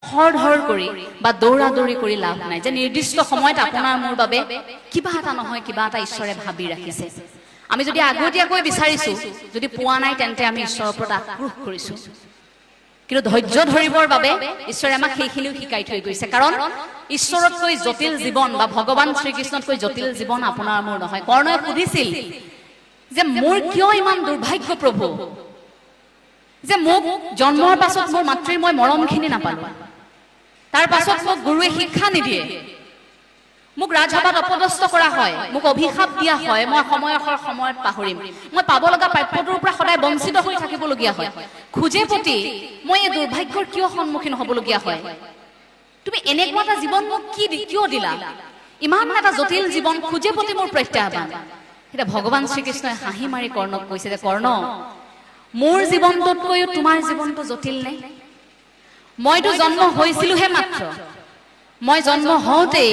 খৰধৰ কৰি বা দৌৰা দৌৰি কৰি লাভ নাই যে নিৰ্দিষ্ট সময়ত আপোনাৰ মোৰ বাবে কিবা এটা নহয় কিবা এটা ঈশ্বৰে ভাবি ৰাখিছে। আমি যদি আগতীয়াকৈ বিচাৰিছো, যদি পোৱা নাই তেন্তে আমি ঈশ্বৰৰ ওপৰত আক্ৰোশ কৰিছো। কিন্তু ধৈৰ্য ধৰিবৰ বাবে ঈশ্বৰে আমাক সেইখিনিও শিকাই থৈ গৈছে। কাৰণ ঈশ্বৰতকৈ জটিল জীৱন বা ভগৱান শ্ৰীকৃষ্ণতকৈ জটিল জীৱন আপোনাৰ মোৰ নহয়। কৰ্ণই সুধিছিল যে মোৰ কিয় ইমান দুৰ্ভাগ্য প্ৰভু, যে মোক জন্মৰ পাছত মোৰ মাতৃৰ মই মৰমখিনি নাপালো, তাৰ পাছত মোক গুৰুৱে শিক্ষা নিদিয়ে, মোক ৰাজসভাত অপদস্থ কৰা হয়, মোক অভিশাপ দিয়া হয়, মই সময়ৰ সময়ত পাহৰিম, মই পাব লগা প্ৰাপ্যটোৰ পৰা সদায় বঞ্চিত হৈ থাকিবলগীয়া হয়, খোজে প্ৰতি মই এই দুৰ্ভাগ্যৰ কিয় সন্মুখীন হ'বলগীয়া হয়, তুমি এনেকুৱা এটা জীৱন মোক কি কিয় দিলা, ইমান এটা জটিল জীৱন, খোজে প্ৰতি মোৰ প্ৰত্যাহ্বান। এতিয়া ভগৱান শ্ৰীকৃষ্ণই হাঁহি মাৰি কৰ্ণক কৈছে যে কৰ্ণ, মোৰ জীৱনটোতকৈও তোমাৰ জীৱনটো জটিল নে? মইতো জন্ম হৈছিলোহে মাত্ৰ, মই জন্ম হওঁতেই,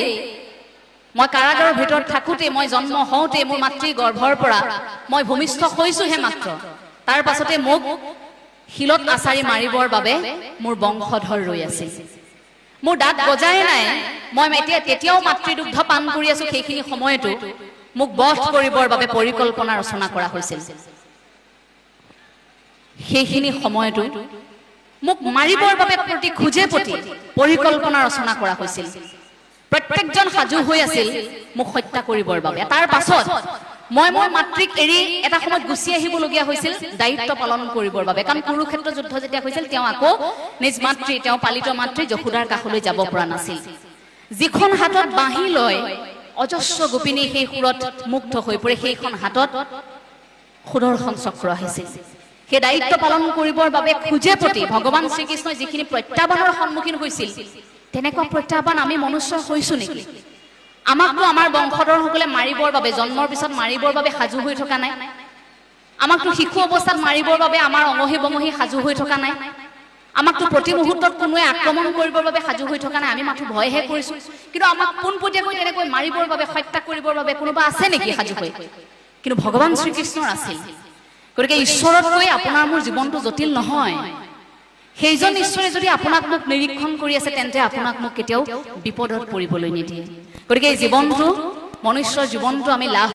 মই কাৰাগাৰৰ ভিতৰত থাকোঁতেই, মই জন্ম হওঁতেই মোৰ মাতৃৰ গৰ্ভৰ পৰা মই ভূমিষ্ঠ হৈছোহে মাত্ৰ, তাৰ পাছতে মোক শিলত আচাৰি মাৰিবৰ বাবে মোৰ বংশধৰ ৰৈ আছিল, মোৰ দাঁত গজাই নাই, মই এতিয়া তেতিয়াও মাতৃদুগ্ধ পান কৰি আছো, সেইখিনি সময়তো মোক বধ কৰিবৰ বাবে পৰিকল্পনা ৰচনা কৰা হৈছিল, সেইখিনি সময়তো মোক মাৰিবৰ বাবে প্ৰতি খোজে প্ৰতি পৰিকল্পনা ৰচনা কৰা হৈছিল, প্ৰত্যেকজন সাজু হৈ আছিল মোক হত্যা কৰিবৰ বাবে। তাৰ পাছত মই মোৰ মাতৃক এৰি এটা সময়ত গুচি আহিবলগীয়া হৈছিল দায়িত্ব পালন কৰিবৰ বাবে, কাৰণ কুৰুক্ষেত্ৰ যুদ্ধ যেতিয়া হৈছিল তেওঁ আকৌ নিজ মাতৃ, তেওঁ পালিত মাতৃ যশোদাৰ কাষলৈ যাব পৰা নাছিল। যিখন হাতত বাঁহী লৈ অজস্ৰ গোপিনী সেই সুৰত মুগ্ধ হৈ পৰে, সেইখন হাতত সুদৰ্শন চক্ৰ আহিছিল। সেই দায়িত্ব পালন কৰিবৰ বাবে খোজে প্ৰতি ভগৱান শ্ৰীকৃষ্ণই যিখিনি প্ৰত্যাহ্বানৰ সন্মুখীন হৈছিল, তেনেকুৱা প্ৰত্যাহ্বান আমি মনুষ্য হৈছো নেকি? আমাকতো আমাৰ বংশধৰসকলে মাৰিবৰ বাবে, জন্মৰ পিছত মাৰিবৰ বাবে সাজু হৈ থকা নাই, আমাকতো শিশু অৱস্থাত মাৰিবৰ বাবে আমাৰ অঙহী বঙহী সাজু হৈ থকা নাই, আমাকতো প্ৰতি মুহূৰ্তত কোনোৱে আক্ৰমণ কৰিবৰ বাবে সাজু হৈ থকা নাই, আমি মাথো ভয়হে কৰিছো। কিন্তু আমাক পোনপটীয়াকৈ তেনেকৈ মাৰিবৰ বাবে, হত্যা কৰিবৰ বাবে কোনোবা আছে নেকি সাজু হৈ? কিন্তু ভগৱান শ্ৰীকৃষ্ণৰ আছিল। গতিকে ঈশ্বৰতকৈ আপোনাৰ মোৰ জীৱনটো জটিল নহয়। সেইজন ঈশ্বৰে যদি আপোনাক মোক নিৰীক্ষণ কৰি আছে, তেন্তে আপোনাক মোক কেতিয়াও বিপদত পৰিবলৈ নিদিয়ে। গতিকে এই জীৱনটো, মনুষ্যৰ জীৱনটো আমি লাভ